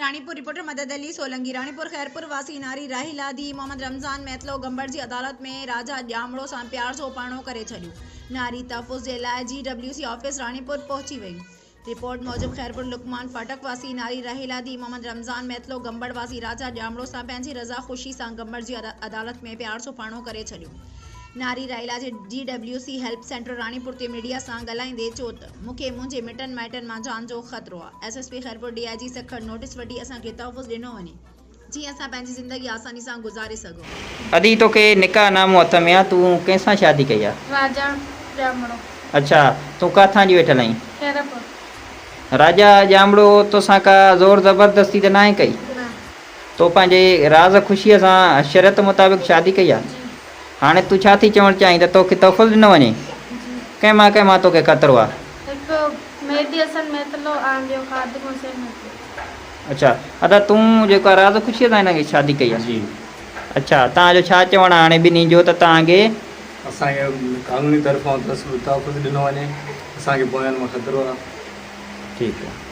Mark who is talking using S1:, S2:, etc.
S1: Ranipur, reporter مدد علي سولنگي، راڻيپور خيرپور واسي ناري راحيلا ڌيء محمد رمضان ميتلو گمبٽ جي عدالت ۾ راجا ڄامڙو سان پيار جو پرڻو ڪري ڇڏيو، ناري تحفظ جي لاء G W C office Ranipur پهچي وئي. رپورٽ موجب خيرپور لقمان ڦاٽڪ واسي ناري راحيلا ڌيء محمد رمضان ميتلو گمبٽ واسي راجا ڄامڙو سان پنهنجي رضا خوشي سان گمبٽ جي عدالت ۾ پيار جو پرڻو ڪري ڇڏيو. ناري راحيلا جي G W C help centre Ranipur تي ميڊيا سان ڳالهائيندي چيو ته مون کي منهنجي مٽن مائٽن مان جان جو خطرو آ، S S P Khairpur D I G Sukkur notice وٺي اسان کي تحفظ ڏنو وڃي جيئن اسان پنهنجي زندگي آساني سان گذاري سگهون.
S2: ادي توکي نڪاح نامو هٿ ۾ آ تون ڪنهن سان شادي ڪئي آ؟
S3: راجا ڄامڙو.
S2: اڇا تون ڪاٿان جي ويٺل آهين؟
S3: خيرپور.
S2: راجا ڄامڙو توسان ڪا زور زبردستي ته ناهي ڪئي؟
S3: نه.
S2: تو پنهنجي راز خوشيء سان شريعت مطابق شادي ڪئي آ؟
S3: جي.
S2: هاڻي تون ڇا ٿي چوڻ چاهين ته توکي تحفظ ڏنو وڃي؟
S3: جي.
S2: ڪنهن مان ڪنهن مان توکي خطرو آ؟
S3: هڪ مهدي حسن ميتلو ۽ ٻيو خادم حسين ميتلو.
S2: اڇا ادا تون جيڪو آ راز خوشيء سان هن کي شادي ڪئي آ؟
S4: جي.
S2: اڇا توهان جو ڇا چوڻ آ هاڻي ٻنهي جو ته توهان کي.
S4: اسان کي قانوني طرفان تحفظ ڏنو وڃي اسان کي پوين مان خطرو آ.
S2: ٺيڪ آ.